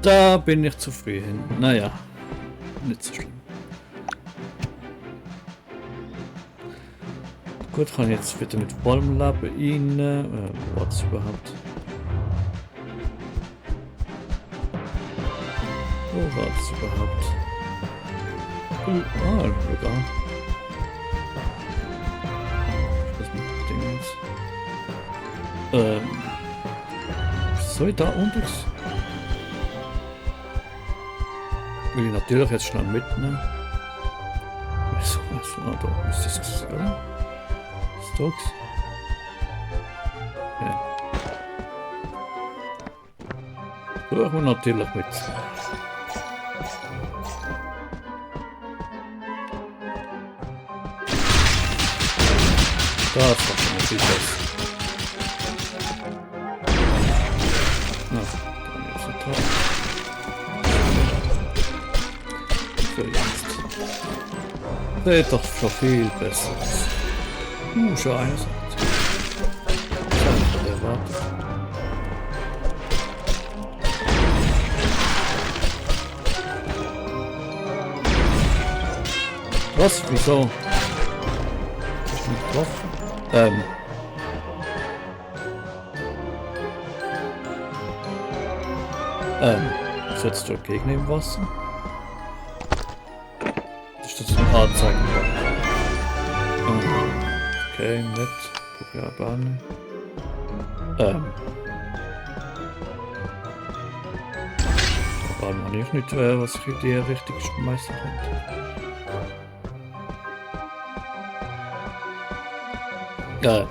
Da bin ich zufrieden. Naja, nicht so schlimm. Gut, kann ich jetzt wieder mit vollem Leben rein. Was überhaupt? Wo war das überhaupt? Egal. Was mit dem Ding jetzt? Soll ich da unten? Will ich natürlich jetzt schnell mitnehmen. Wieso? Da ist das, oder? Stokes? Ja. Suchen wir natürlich mit. Das war schon viel besser. Na, dann jetzt nicht drauf. So, jetzt. Sieht doch schon viel besser aus. Schon eine Seite. Das habe ich nicht erwartet. Was? Wieso? Hast du mich getroffen? Setzt du Gegner im Wasser? Ist das ein Anzeigenblock? Okay, nett. Brauche ich aber auch nicht. Aber man ich nicht, was ich in die Richtung schmeißen könnte. Ja,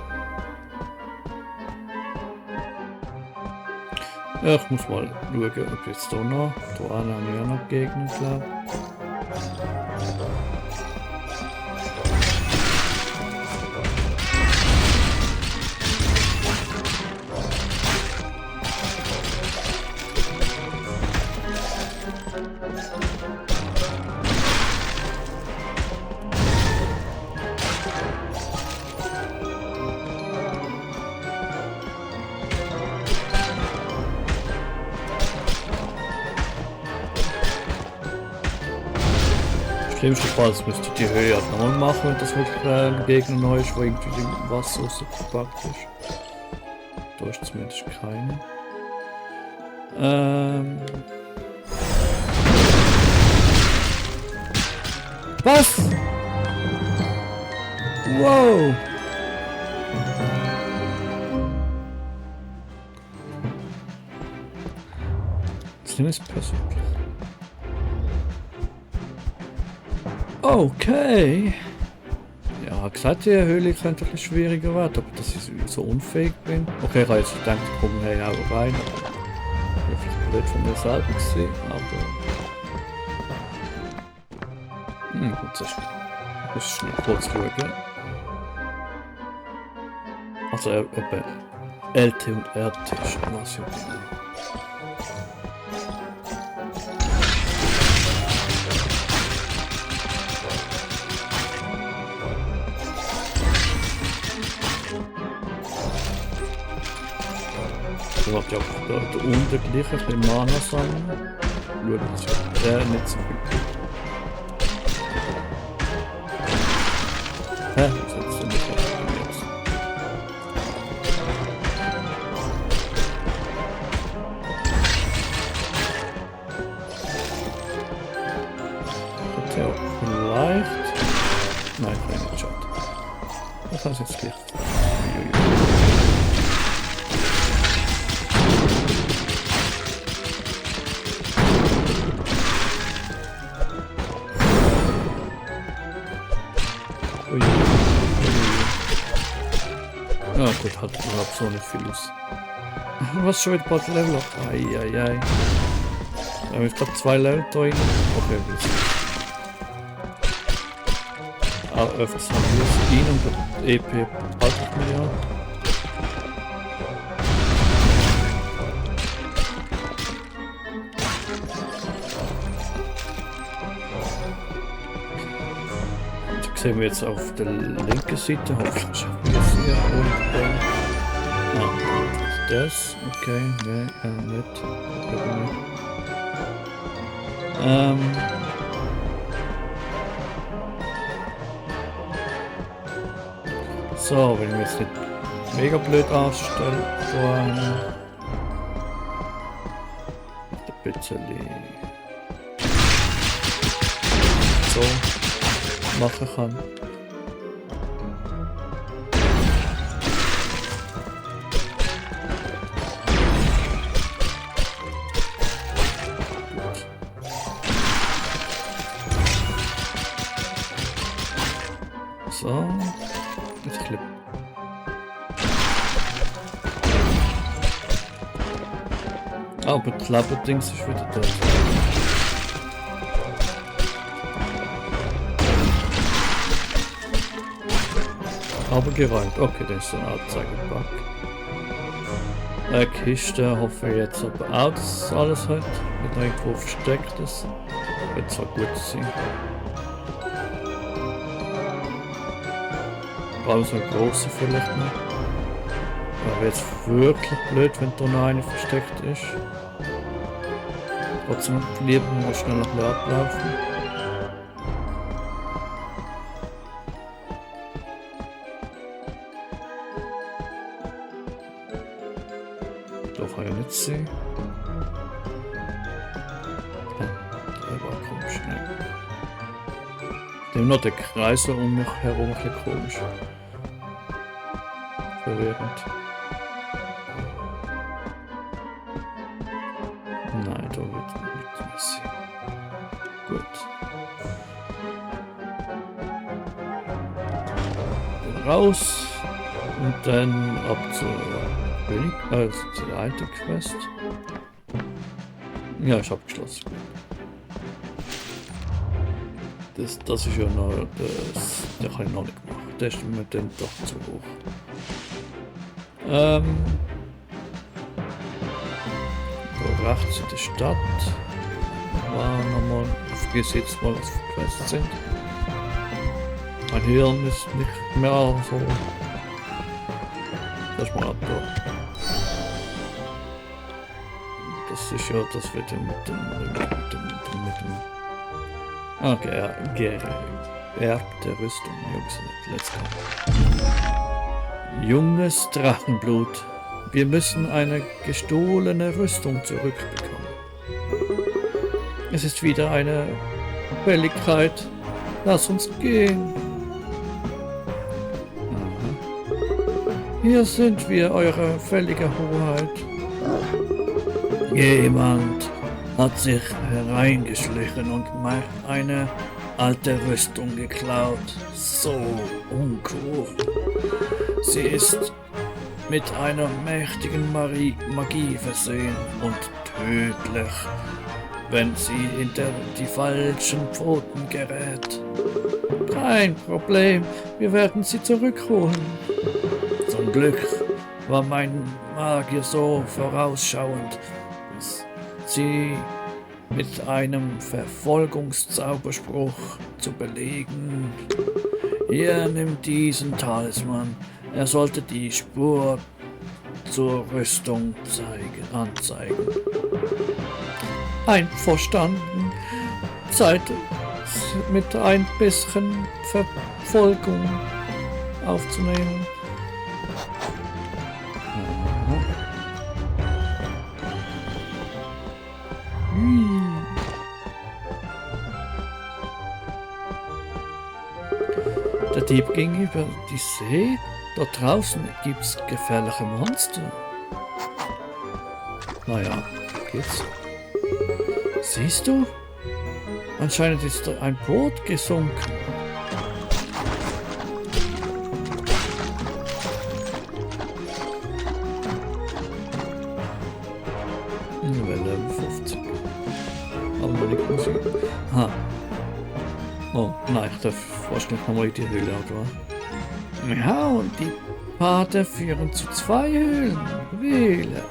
ich muss mal schauen, ob jetzt hier noch. Da habe ich ja noch Gegner, glaube ich. Schlimmstenfalls müsste ich die Höhe halt nochmal machen, wenn das wirklich ein Gegner neu ist, wo irgendwie im Wasser rausgepackt ist. Da ist zumindest keine. Was? Wow! Das Ding ist persönlich. Okay. Ja, gesagt, die Höhle könnte ein bisschen schwieriger werden, aber dass ich so unfähig bin. Okay, ich habe jetzt gedacht, ich komme hier auch rein. Ich bin vielleicht blöd von mir selber gesehen, aber. Gut, das muss ich schnell kurz schauen. Also, eben LT und RT ist was ja genau. Ich habe ja auch dort unten gleich ein bisschen Mana sammeln. Schauen, dass der nicht so viel. Hä? Was hat es denn nicht jetzt? Hat er auch vielleicht. Nein, ich will nicht schauen. Das heißt jetzt gleich. Ja gut, hat überhaupt so nicht viel aus. Was schon wieder bald Level up? Eieiei. Da haben wir gerade 2 Level da rein. Okay, bis. Öfters haben wir es ihn und der EP haltet mir ja. Sehen wir jetzt auf der linken Seite, hoffentlich schaffen wir es hier und das, okay, ne, nicht. Ähm. So, wenn ich mich jetzt nicht mega blöd anstelle, dann ein bisschen so machen kann. So, jetzt ein bisschen. Aber das Laberdings ist wieder dort. Aber geräumt. Okay, das ist ein Anzeigebug. Kiste hoffe ich jetzt aber auch, dass es alles hat. Nicht irgendwo versteckt ist. Wird zwar gut sein. Vor allem so ein grosser vielleicht noch. Aber jetzt wirklich blöd, wenn da noch einer versteckt ist. Trotzdem lieber mal schnell noch ablaufen. Da kann ich nicht sehen. Der war komisch, ne? Dem noch der Kreis um mich herum ein bisschen komisch. Verwirrend. Nein, da wird nichts mehr sehen. Gut. Dann raus und dann ab zur König, zu der alten Quest. Ja, ich habe abgeschlossen. Das ist ja noch, der kann ich noch nicht machen. Der ist mir dann doch zu hoch. Da rechts in der Stadt war nochmal, ich vergesse jetzt mal, was für Quests sind. Mein Hirn ist nicht mehr so. Das ist mal ab da. Das ist ja, das wird mit dem okay, ja, geerbte Rüstung. Jungs, let's go. Junges Drachenblut. Wir müssen eine gestohlene Rüstung zurückbekommen. Es ist wieder eine Fälligkeit. Lass uns gehen. Aha. Hier sind wir, eure fällige Hoheit. Jemand hat sich hereingeschlichen und eine alte Rüstung geklaut. So uncool. Sie ist mit einer mächtigen Magie versehen und tödlich, wenn sie hinter die falschen Pfoten gerät. Kein Problem, wir werden sie zurückholen. Zum Glück war mein Magier so vorausschauend, dass sie mit einem Verfolgungszauberspruch zu belegen. Hier nimmt diesen Talisman. Er sollte die Spur zur Rüstung anzeigen. Einverstanden. Zeit mit ein bisschen Verfolgung aufzunehmen. Der Dieb ging über die See. Da draußen gibt's gefährliche Monster. Naja, geht's. Siehst du? Anscheinend ist da ein Boot gesunken. Level 50. Aber noch nicht Musik. Ha. Oh, nein, ich darf wahrscheinlich nochmal in die Höhle, oder? Ja, und die Pfade führen zu 2 Höhlen. Wähle.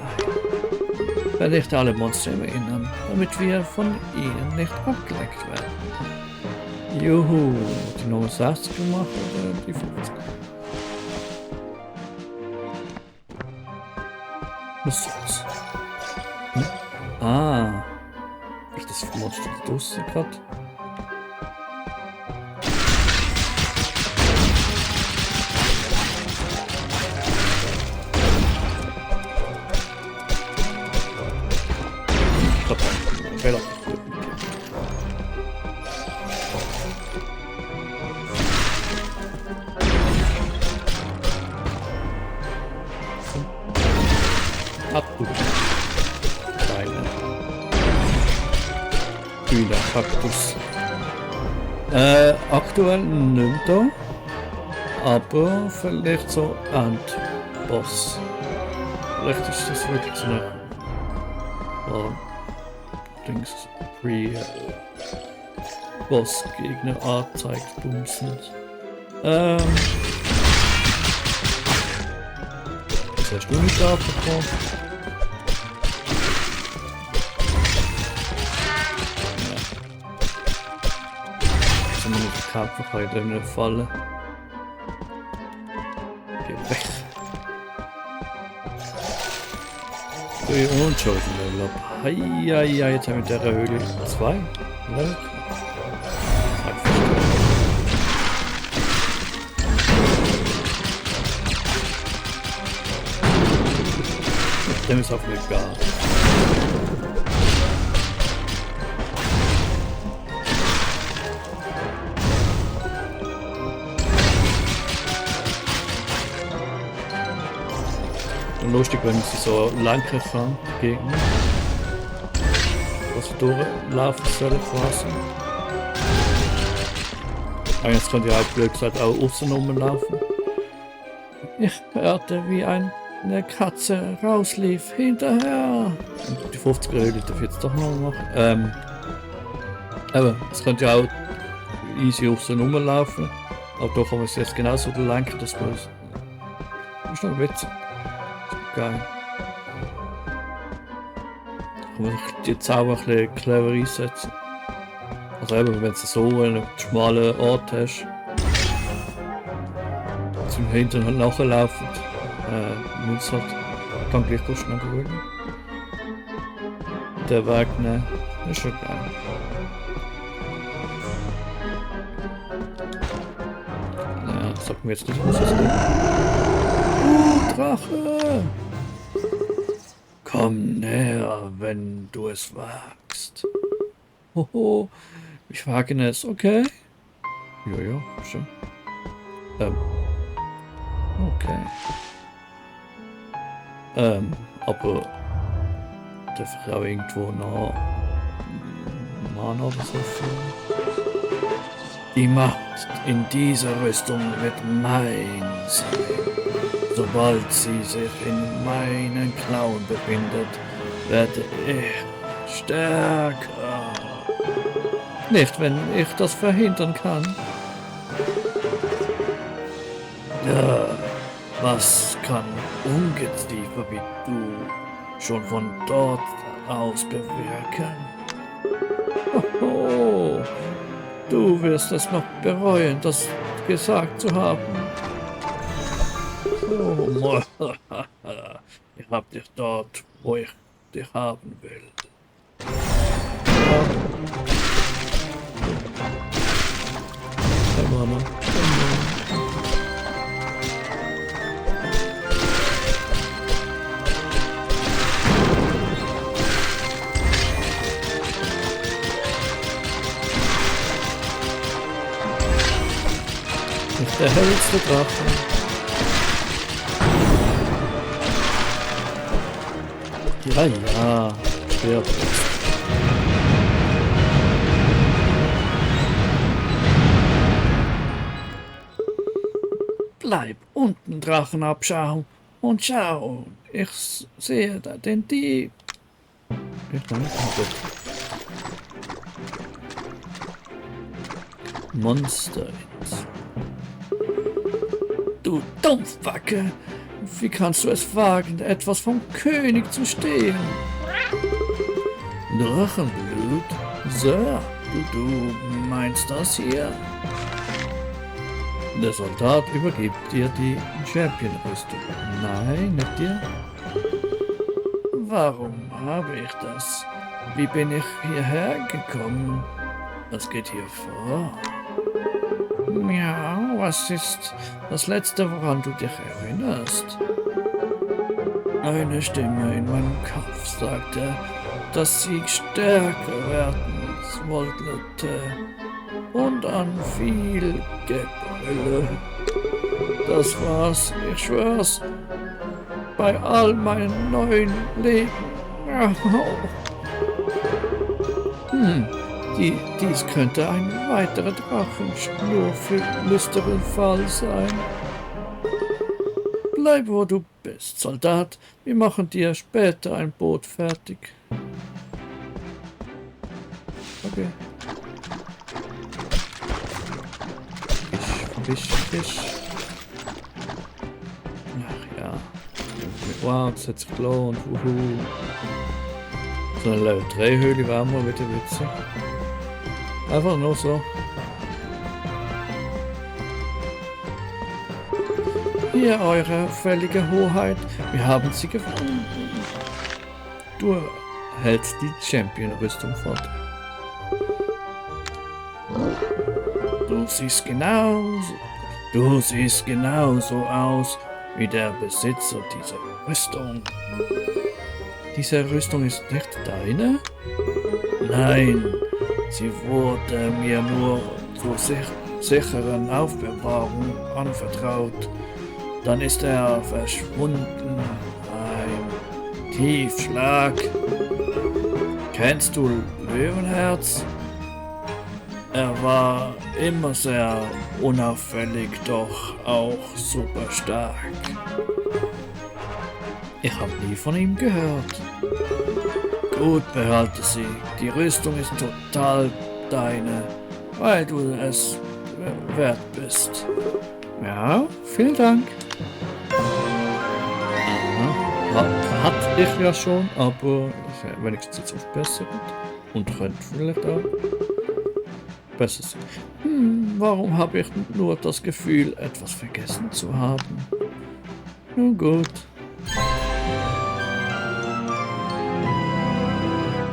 Vielleicht alle Monster im Innern, damit wir von ihnen nicht abgelenkt werden. Juhu, die Nummer 60 gemacht oder die 50? Was soll's? Hm? Ah, ist das das Monster da draussen gerade. Relativ gut. Abgut. Kleine. Kühler Kaktus. Aktuell nicht da. Aber vielleicht so Endboss. Vielleicht ist das wirklich so eine Dings Pre-Boss-Gegner anzeigt, bumsend. Was hast du nicht abbekommen? Ja. Zumindest kämpfen kann ich da nicht fallen. Geh weg. Und schon wieder Level up. Heieiei, jetzt haben wir mit der Höhle 2 Level. Dem ist auch egal. Lustig, wenn sie so lenken kann, Gegner. Was durchlaufen sollen quasi. Aber jetzt könnte ich halt blöd gesagt auch außen rumlaufen. Ich hörte, wie eine Katze rauslief. Hinterher! Und die 50er Höhle darf ich jetzt doch noch machen. Aber es könnte ja auch easy außen rumlaufen. Aber da kann man es jetzt genauso lenken, dass man es. Das ist noch witzig. Geil. Kann man die Zauber ein bisschen clever einsetzen. Also eben, wenn du so einen schmalen Ort hast, zum Hintern halt nachlaufen, nützt halt, kann gleich kurz schnell geworden. Der Weg nehmen, das ist schon geil. Ja, sag mir jetzt nicht, was das ist. Drache! Komm näher, wenn du es wagst. Hoho, ich wage es, okay? Ja, schon. Okay. Aber darf ich auch irgendwo noch Mana oder so führen? Die Macht in dieser Rüstung wird mein sein. Sobald sie sich in meinen Klauen befindet, werde ich stärker. Nicht, wenn ich das verhindern kann. Ja, was kann Ungeziefer wie du schon von dort aus bewirken? Oh, du wirst es noch bereuen, das gesagt zu haben. Oh, ich hab dich dort, wo ich dich haben will. Hey Mama. Nicht der hellste Drache. Ja, stirb jetzt. Bleib unten, Drachenabschau, und schau, ich sehe da den Dieb. Monster. Du Dumpfbacke! Wie kannst du es wagen, etwas vom König zu stehlen? Drachenblut? Sir, du meinst das hier? Der Soldat übergibt dir die Champion-Rüstung. Nein, nicht dir? Warum habe ich das? Wie bin ich hierher gekommen? Was geht hier vor? Ja, was ist das Letzte, woran du dich erinnerst? Eine Stimme in meinem Kopf sagte, dass sie stärker werden wollte und an viel Gebrülle. Das war's, ich schwör's, bei all meinem neuen Leben. Dies könnte ein weiterer Drachenschnur für lüsteren Fall sein. Bleib, wo du bist, Soldat. Wir machen dir später ein Boot fertig. Okay. Fisch. Ach ja. Wow, das hat sich gelohnt. Wuhu. So eine Level 3 Höhle war mal wieder witzig. Einfach nur so. Hier, eure völlige Hoheit. Wir haben sie gefunden. Du hältst die Champion-Rüstung fort. Du siehst genauso aus wie der Besitzer dieser Rüstung. Diese Rüstung ist nicht deine? Nein, sie wurde mir nur zur sicheren Aufbewahrung anvertraut. Dann ist er verschwunden. Ein Tiefschlag. Kennst du Löwenherz? Er war immer sehr unauffällig, doch auch super stark. Ich habe nie von ihm gehört. Gut, behalte sie. Die Rüstung ist total deine, weil du es wert bist. Ja, vielen Dank. Hatte ich ja schon, aber ist wenigstens jetzt aufbessert und könnte vielleicht auch besser sein. Warum habe ich nur das Gefühl, etwas vergessen zu haben? Nun gut.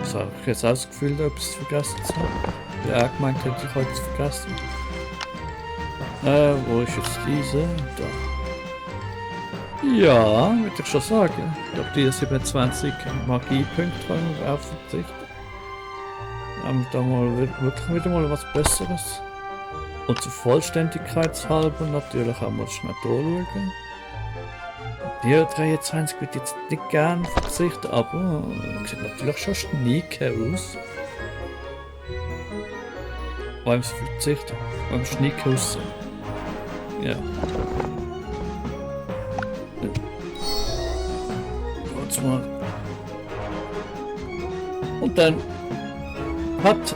Das habe ich jetzt auch das Gefühl, etwas vergessen zu haben. Ja, gemeint hätte ich heute vergessen. Wo ist jetzt diese? Da. Ja, würde ich schon sagen. Ich glaube, die 27 Magiepunkte auf verzichten. Haben da mal wirklich wieder mal was Besseres. Und zur Vollständigkeitshalber natürlich haben wir schnell durchschauen. Die 23 wird jetzt nicht gern verzichten, aber sieht natürlich schon schnieke aus. Beim Verzichten, beim schnieke aussehen. Ja. Kurz mal. Und dann hat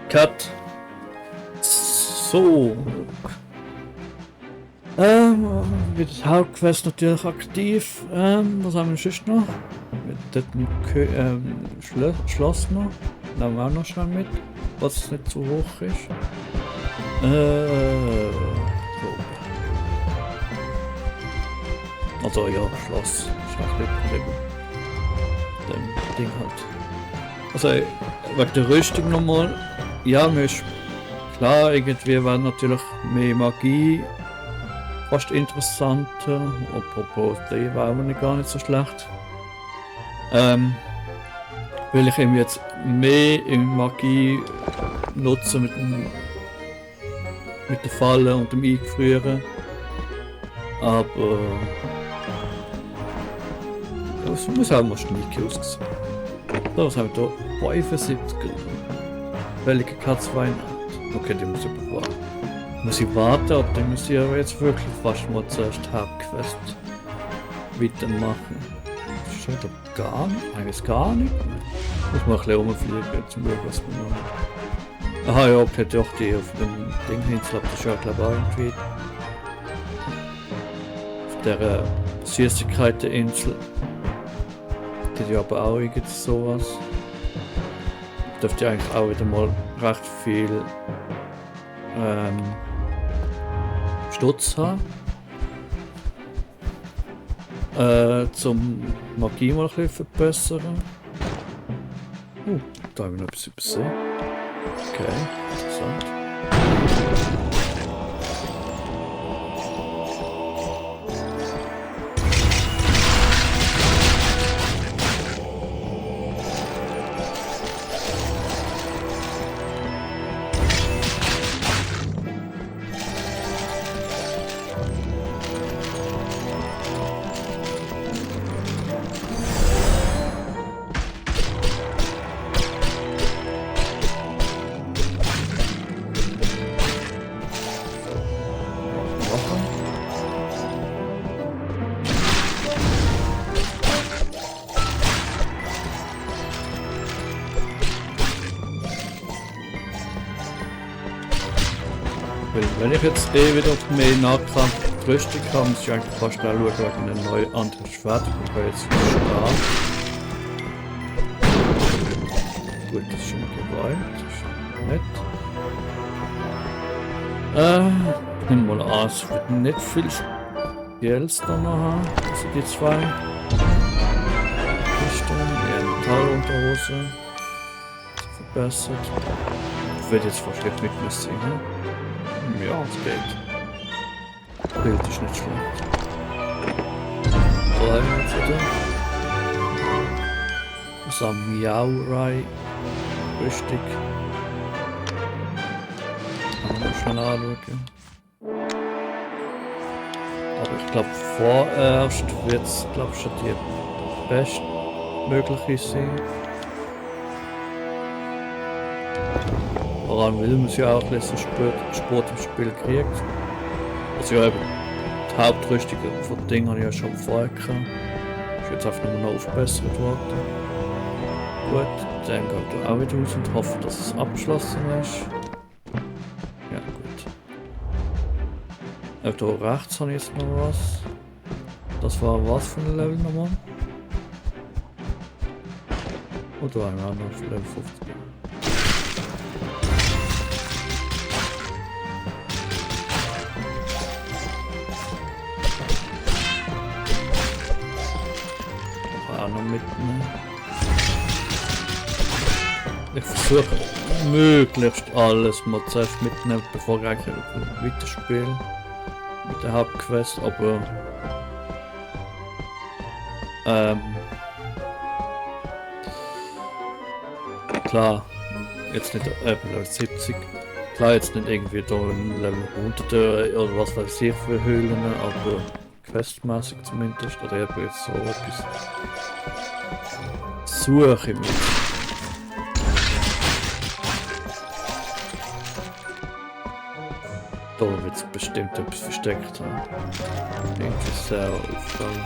Cut. So. Wird das Hauptquest natürlich aktiv. Was haben wir sonst noch? Dort ein Schloss noch. Nehmen wir auch noch schnell mit, was es nicht zu hoch ist. So. Also ja, Schloss. Ist ein bisschen übertrieben. Dem Ding halt. Also wegen der Rüstung nochmal. Ja, mir ist klar, irgendwie wäre natürlich mehr Magie fast interessanter. Apropos, die war auch gar nicht so schlecht. Will ich eben jetzt mehr in Magie nutzen mit der Falle und dem Eingefrieren. Aber es muss auch mal sneaky aussehen. So, was haben wir hier? 75. Welche Katzweihnacht? Okay, die muss ich bewahren. Muss ich warten, oder dann muss ich aber jetzt wirklich fast mal zuerst Hauptquest weitermachen. Das ist schon gar nicht, eigentlich gar nicht. Muss mal ein bisschen rumfliegen, zum schauen, was wir machen. Aha, ja, okay, doch, die auf dem Ding Insel, das ist ja, glaube ich, auch irgendwie auf der Süßigkeiten-Insel. Die hat ja aber auch irgendwie sowas. Dürfte eigentlich auch wieder mal recht viel Stutz haben. Zum Magie mal ein bisschen verbessern. Da habe ich noch etwas übersehen. Okay, interessant. Wenn ich jetzt wieder auf mehr Nahkampf Rüstung habe, muss ich eigentlich fast schnell schauen, wegen einem neuen anderen Schwert. Ich kann jetzt wieder Gut, das ist schon mal geräumt. Das ist nett. Ich nehme mal an, es wird nicht viel Spezielles da noch haben. Also die zwei Richtungen, eher Metallunterhose. Verbessert. Ich werde jetzt fast nicht mit mir sehen. Ja, es geht. Das Bild ist nicht schlecht. So haben wir jetzt wieder. Das ist ein Miaurai Rüstung. Kann man schnell anschauen. Aber ich glaube vorerst wird es schon die bestmögliche sein. Woran will man ja auch ein bisschen Sport im Spiel kriegt. Also ja, eben, die Hauptrüstung von Ding habe ich ja schon vorher gehabt. Ist jetzt einfach nur noch aufgebessert worden. Gut, dann geht er auch wieder raus und hoffe, dass es abgeschlossen ist. Ja, gut. Hier rechts habe ich jetzt noch was. Das war was für ein Level nochmal? Und da haben wir auch noch Level 50. Mitnehmen. Ich versuche möglichst alles mal zuerst mitnehmen, bevor ich eigentlich weiterspiele mit der Hauptquest, aber klar, jetzt nicht Level 70, klar jetzt nicht irgendwie da ein Level 100 oder was weiß ich für Höhlen, aber questmäßig zumindest, oder eben jetzt so etwas. Suche ich mich. Da wird es bestimmt etwas versteckt haben. Irgendwie sehr auffallend.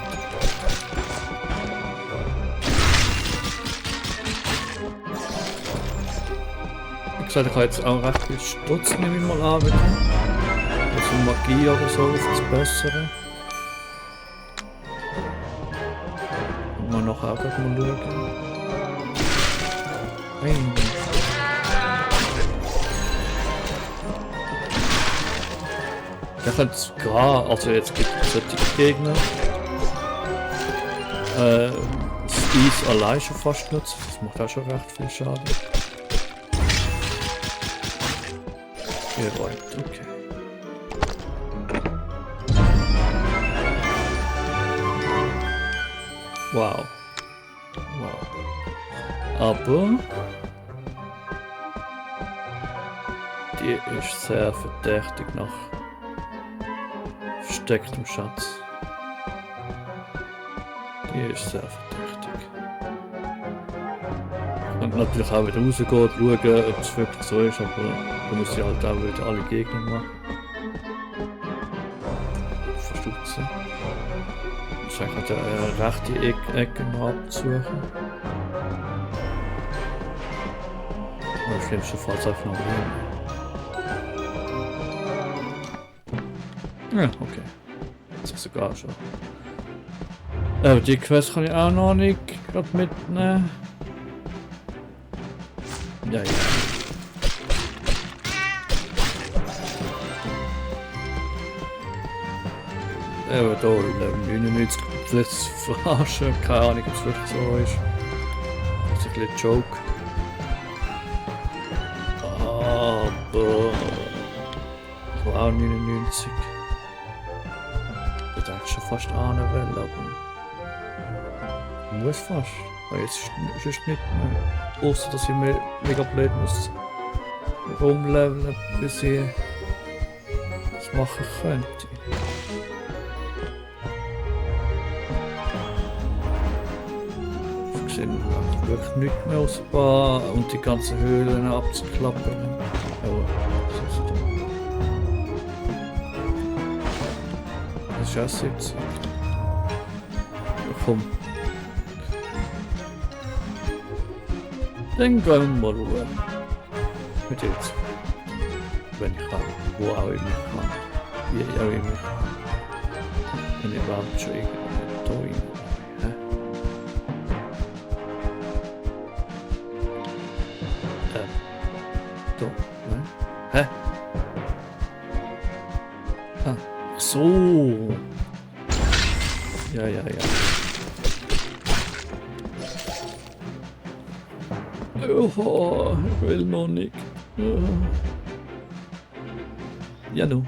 gesagt, ich habe jetzt auch recht viel Stutz, nehme ich mal an, wieder. Also Magie oder so aufzubessern. Und mal nachher auch mal schauen. Nein. Ich könnte sogar, also jetzt gibt es solche Gegner, das Eis allein schon fast nutzen, das macht auch schon recht viel Schaden. Gerollt, okay. Wow. Wow. Aber die ist sehr verdächtig nach verstecktem Schatz. Die ist sehr verdächtig. Und natürlich auch wieder rausgehen, schauen, ob es wirklich so ist, aber da muss ich halt auch wieder alle Gegner machen. Verstutzen. Ich kann die rechte Ecke noch absuchen. Und im schlimmsten Fall einfach noch nehmen. Ja, okay. Das ist sogar schon. Aber die Quest kann ich auch noch nicht gerade mitnehmen. Ja, ja. Aber da Level 99, vielleicht zu verarschen, keine Ahnung, ob es wirklich so ist. Das ist ein bisschen Joke. Aber ich war auch 99. Ich denke schon fast an eine Welle, aber muss fast. Weil jetzt ist es nicht mehr. Außer dass ich mega blöd muss rumleveln, bis ich das machen könnte. Ich sehe wirklich nichts mehr aus Bar und die ganzen Höhlen abzuklappen. Aber das ist das ist ja 70. Ja, komm. Dann gehen wir mal schauen. Mit jetzt. Wenn ich kann. Wo auch immer ich kann. Wie auch immer ich kann. Wenn ich überhaupt schon irgendwo da rein. Da. Ne? Hä? Ah. Ach so. Ja, ja, ja. Oh, ich will noch nicht. Ja, nu.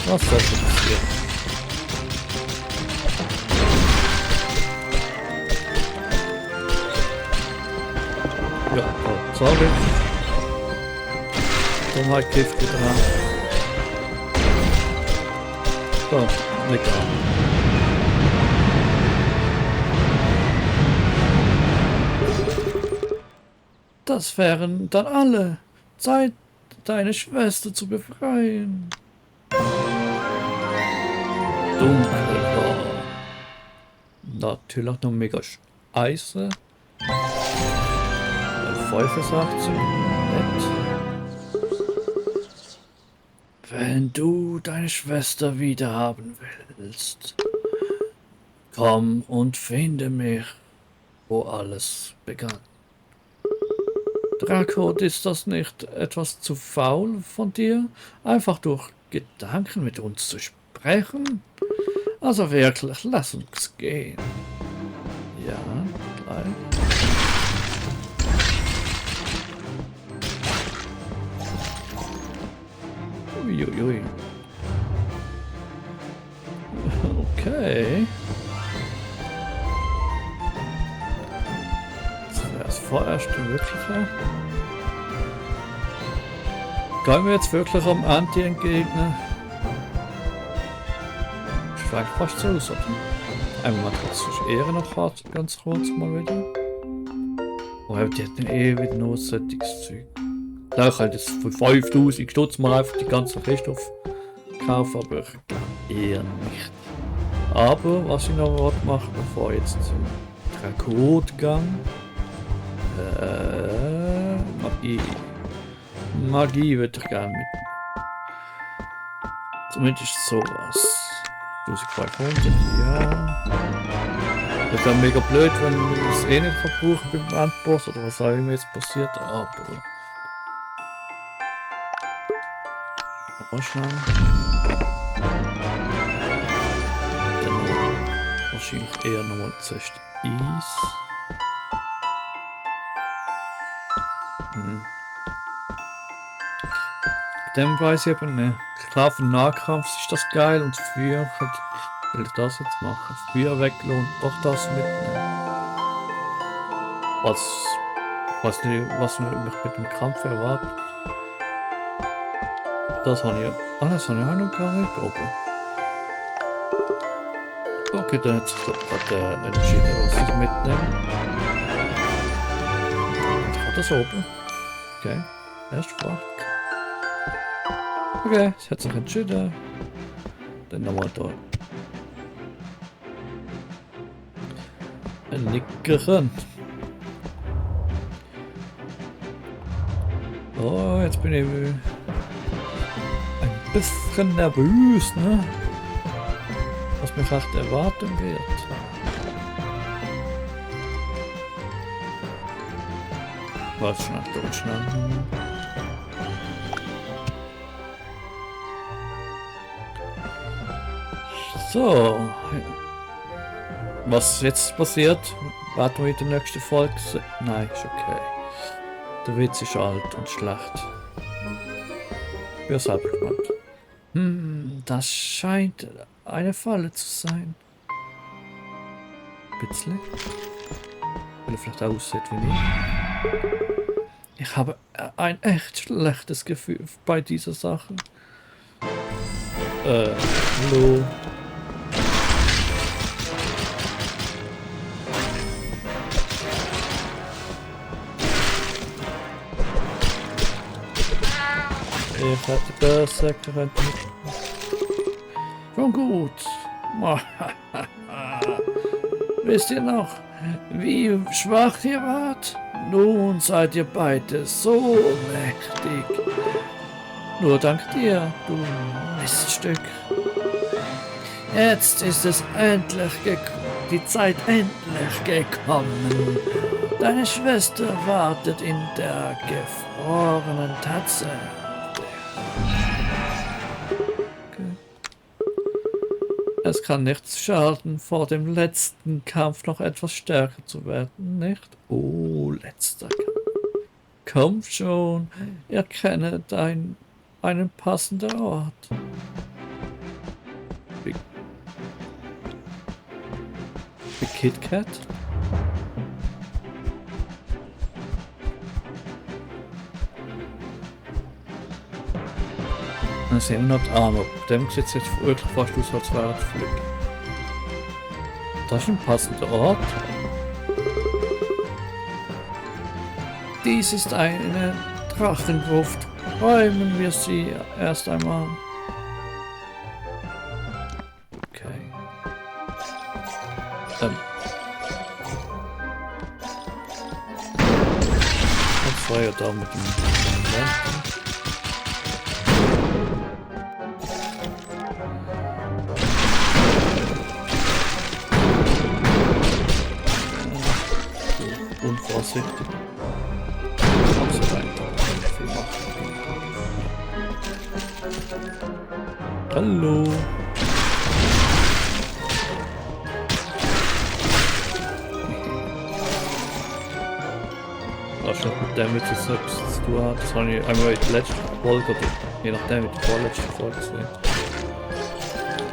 Was soll passieren? Ja, oh, sorry. Dummheit Gift dran. So, nicht an. Das wären dann alle. Zeit, deine Schwester zu befreien. Dunkelhaar. Natürlich noch mega Eisen. 85. Nett. Wenn du deine Schwester wiederhaben willst, komm und finde mich, wo alles begann. Drakot, ist das nicht etwas zu faul von dir, einfach durch Gedanken mit uns zu sprechen? Also wirklich, lass uns gehen. Ja, gleich. Uiuiui. Okay. Das vorerst wirkliche. Gehen wir jetzt wirklich am Anti entgegnen? Ist vielleicht fast so aus, oder? Einmal das ist eher noch hart, ganz kurz mal wieder. Oh, die hat eh wieder noch solches Zeug. Da kann ich jetzt für 5000 Stutz mal einfach die ganze Kiste kaufen, aber ich glaube eher nicht. Aber was ich noch machen, bevor ich jetzt zum Drakot gehe, Magie. Magie würde ich gerne mit. Zumindest sowas. 1500, ja. Das ist ja mega blöd, wenn man das eh nicht brauchen beim Endboss oder was auch immer jetzt passiert, aber. Aber schnell. Dann wahrscheinlich eher nochmal zuerst Eis. Dem weiß ich eben nicht. Klar, für den Nahkampf ist das geil und für will ich das jetzt machen. Für weglohnt doch das mitnehmen. Ich weiß nicht, was mich mit dem Kampf erwartet. Das habe ich alles habe ich auch noch gar nicht oben. Okay, dann hat sich gerade entschieden, was ich mitnehme. Ich habe das oben. Okay, erst Frage. Okay, es hat sich entschieden. Dann nochmal da. Ein Nickerchen. Oh, jetzt bin ich ein bisschen nervös, ne? Was mich echt erwarten wird. Was schnell durchschneiden. So. Was jetzt passiert, warten wir in der nächsten Folge. Nein, ist okay. Der Witz ist alt und schlecht. Ich bin selber gespannt. Das scheint eine Falle zu sein. Bisschen. Weil er vielleicht aussieht wie ich. Ich habe ein echt schlechtes Gefühl bei dieser Sache. Hallo. Ich hatte die Berserker schon gut. Wisst ihr noch, wie schwach ihr wart? Nun seid ihr beide so mächtig. Nur dank dir, du Miststück. Jetzt ist es endlich die Zeit endlich gekommen. Deine Schwester wartet in der gefrorenen Tatze. Es kann nichts schaden, vor dem letzten Kampf noch etwas stärker zu werden, nicht? Oh, letzter Kampf. Komm schon, erkenne einen passenden Ort. Wie KitKat? Dann sehen wir noch die Arme. Dem sieht es jetzt wirklich fast aus, als wäre es Flügel. Das ist ein passender Ort. Dies ist eine Drachengruft. Räumen wir sie erst einmal. Okay. Das war ja da mit dem Lantern. Unvorsichtig. Hallo. Das hat mit dem jetzt etwas zu tun. Das habe ich einmal in der letzten Folge, oder je nachdem, in der vorletzten Folge gesehen.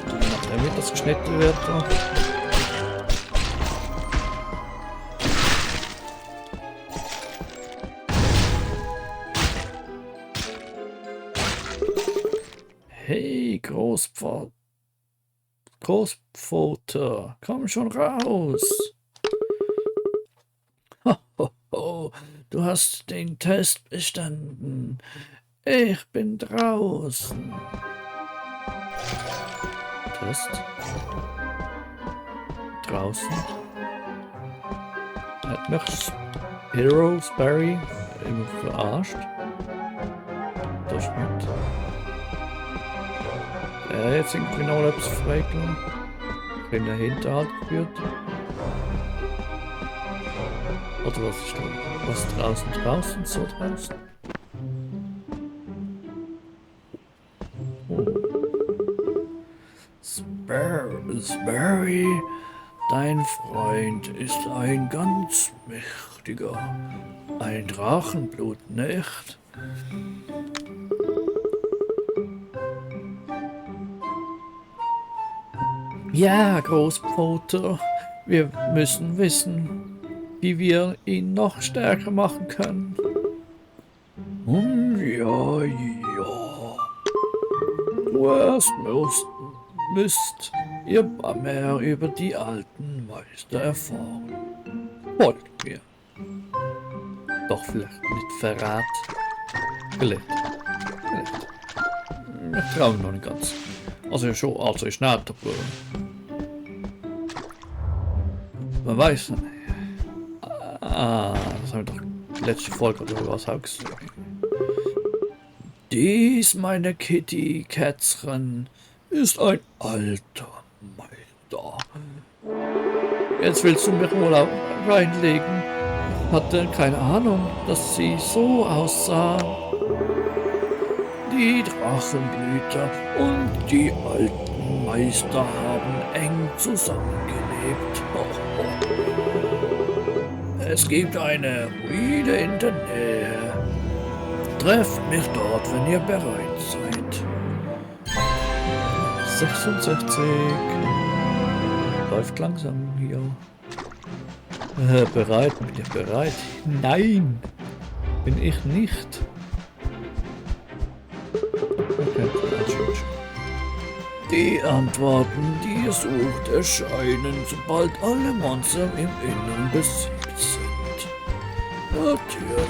Je nachdem, wie das geschnitten wird. Hey, Großpfote, komm schon raus. Ho, du hast den Test bestanden. Ich bin draußen. Test? Draußen? Heroes Barry immer verarscht. Das ist nicht. Jetzt irgendwie noch etwas freigelassen. In den Hinterhalt geführt. Oder was ist da? Was draußen, so draußen? Oh. Sperry, dein Freund ist ein ganz mächtiger. Ein Drachenblut, nicht? Ja, Großvater, wir müssen wissen, wie wir ihn noch stärker machen können. Ja. Zuerst müsst ihr mehr über die alten Meister erfahren. Folgt mir. Doch vielleicht mit Verrat. Vielleicht. Ich traue mich noch nicht ganz. Also schon, also ist nicht, aber man weiß nicht. Das haben wir doch letzte Folge oder was auch gesagt. Dies, meine Kitty Kätzchen, ist ein alter Meister. Jetzt willst du mich wohl auch reinlegen. Ich hatte keine Ahnung, dass sie so aussah. Die Drachenblüter und die alten Meister haben eng zusammengelebt. Es gibt eine Ruine in der Nähe. Trefft mich dort, wenn ihr bereit seid. 66. Läuft langsam hier. Bereit? Bin ich bereit? Nein! Bin ich nicht. Okay, die Antworten, die ihr sucht, erscheinen, sobald alle Monster im Innern besiegt sind. Natürlich.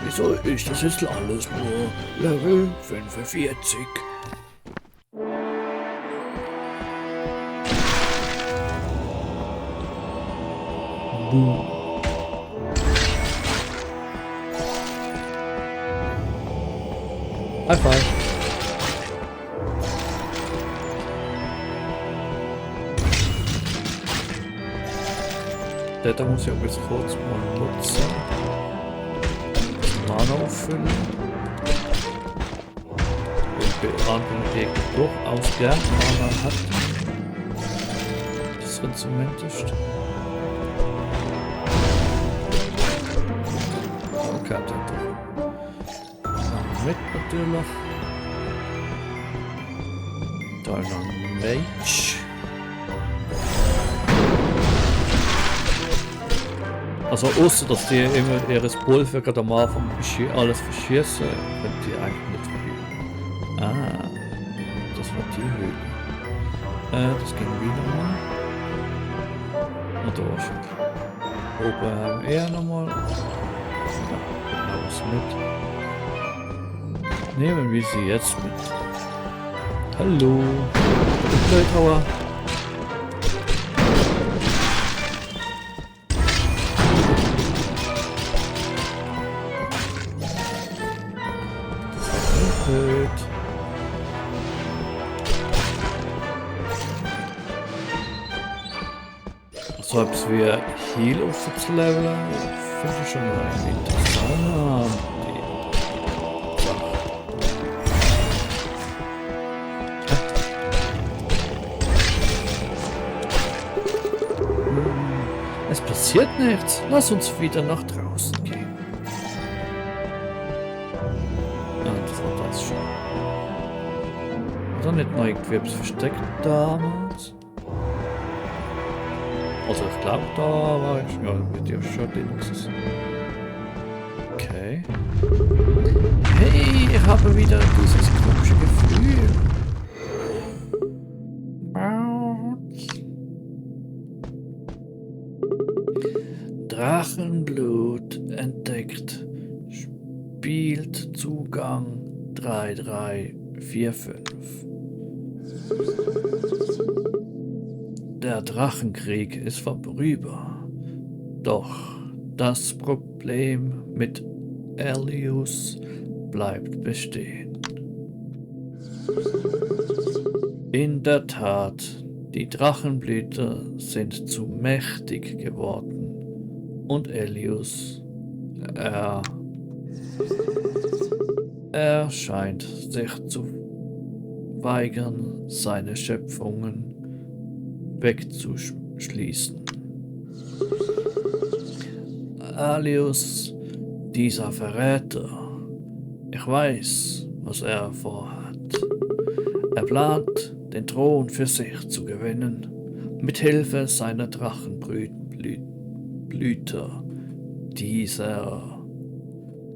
Wieso ist das jetzt alles nur Level 45? High five. Da muss ich auch jetzt kurz mal nutzen. Mana auffüllen. Den anderen Gegner durchaus gern Mana hat. Das zumindest. Okay, dann mit natürlich. Da noch ein Mage. Also außer dass die immer ihres Pulver gerade am Anfang alles verschießen, können die eigentlich nicht verlieren. Ah, das war die Höhle. Das ging wieder mal. Und da wahrscheinlich. Oben haben wir nochmal. Ja, was mit. Nehmen wir sie jetzt mit. Hallo. Blödhauer. So etwas wie Heal aufzuleveln, finde ich schon mal interessant. Es passiert nichts. Lass uns wieder nach draußen gehen. Ah, das war das schon. Oder nicht noch irgendwie etwas versteckt damals? Also ich glaube, da war ich ja, mit dir schon drin. Okay. Hey, ich habe wieder dieses komische Gefühl. Drachenblut entdeckt. Spielt Zugang 3345. Der Drachenkrieg ist vorüber. Doch das Problem mit Elius bleibt bestehen. In der Tat, die Drachenblüter sind zu mächtig geworden und Elius, er scheint sich zu weigern, seine Schöpfungen wegzuschließen. Elius, dieser Verräter, ich weiß, was er vorhat. Er plant, den Thron für sich zu gewinnen, mit Hilfe seiner Drachenblüter, dieser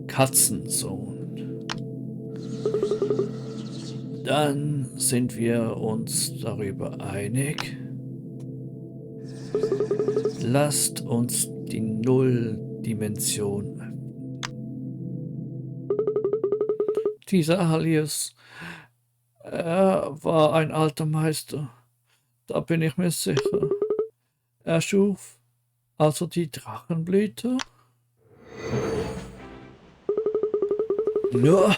Katzensohn. Dann sind wir uns darüber einig. Lasst uns die Nulldimension öffnen. Dieser Elius, er war ein alter Meister, da bin ich mir sicher. Er schuf also die Drachenblüter? No,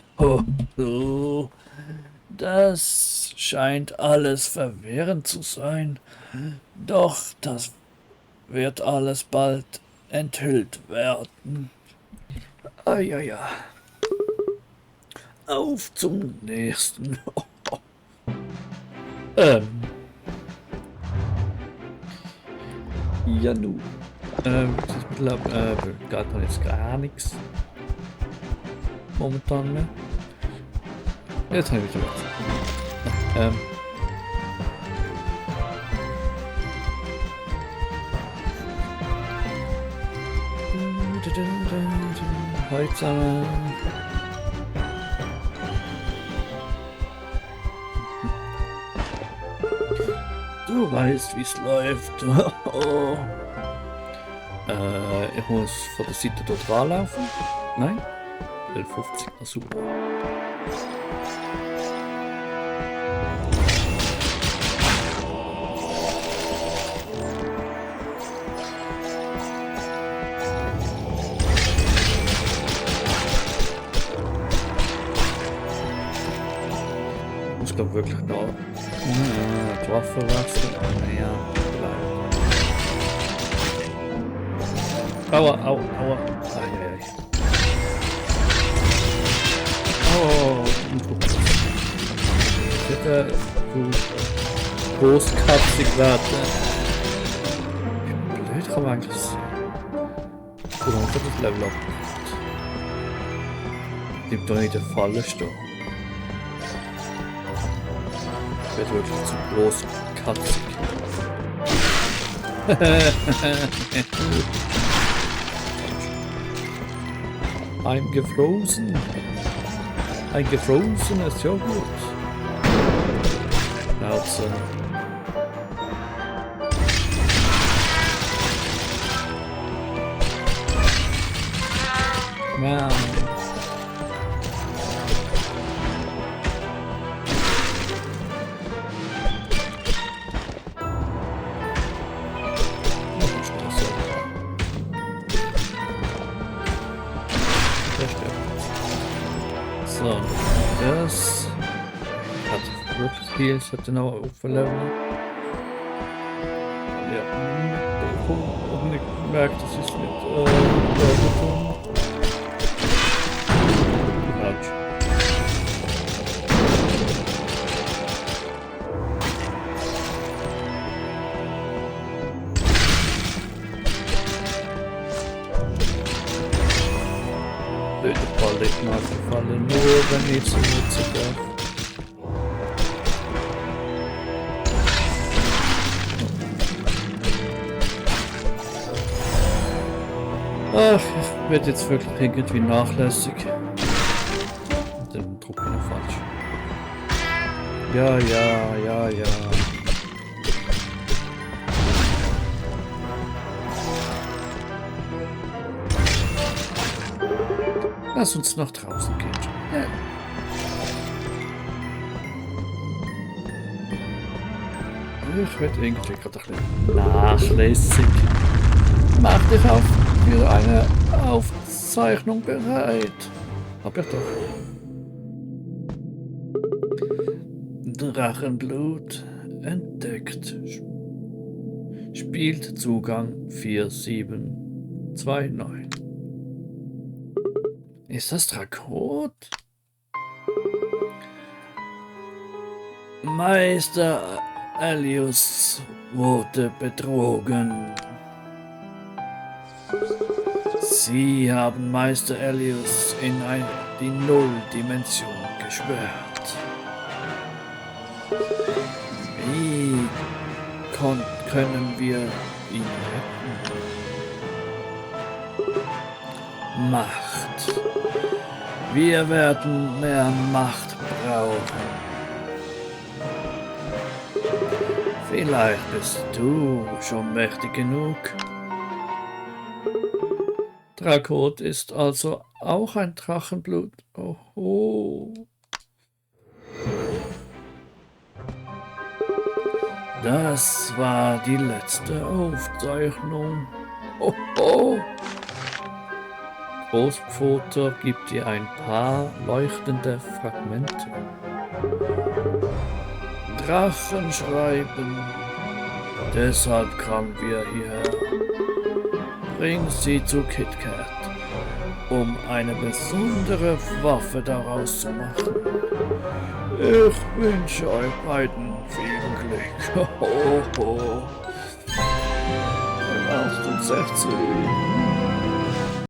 das scheint alles verwirrend zu sein, doch das wird alles bald enthüllt werden. Ja. Auf zum nächsten. Ja, nu. Geht man jetzt gar nichts. Momentan mehr. Jetzt habe ich wieder was. Hallo zusammen. Du weißt, wie es läuft. Ich muss von der Seite dort ranlaufen. Nein? 50, na super. Ich muss glaube wirklich noch die Waffe wechseln. Naja, Aua. Ai. Oh, ich hätte großkatzig werden. Wie blöd kann man eigentlich sein? Gut, dann hat das Level abgemacht. Gibt doch nicht der Falle stehen. Ich werde wirklich zu großkatzig. I'm gefrozen. Ein gefrozenes Joghurt. Schnauze. Man. So, das hat wirklich viel, ich hatte noch aufleveln. Ja, und ich gemerkt, dass ich es mit getan. Autsch. Blöde Falle, ich mag die Falle nur, wenn ich sie nutzen darf. Ach, ich werde jetzt wirklich irgendwie nachlässig. Den Druck noch falsch. Ja. Lass uns nach draußen gehen. Ja. Ich werde irgendwie gerade ein bisschen nachlässig. Mach dich auf. für eine Aufzeichnung bereit. Hab ich doch. Drachenblut entdeckt. Spielt Zugang 4729. Ist das Drakot? Meister Alius wurde betrogen. Sie haben Meister Alius in die Nulldimension gesperrt. Wie können wir ihn retten? Macht. Wir werden mehr Macht brauchen. Vielleicht bist du schon mächtig genug. Drakot ist also auch ein Drachenblut. Oho. Das war die letzte Aufzeichnung. Oho. Großpfoter gibt dir ein paar leuchtende Fragmente. Drachen schreiben, deshalb kamen wir hierher. Bring sie zu KitKat, um eine besondere Waffe daraus zu machen. Ich wünsche euch beiden viel Glück. 68.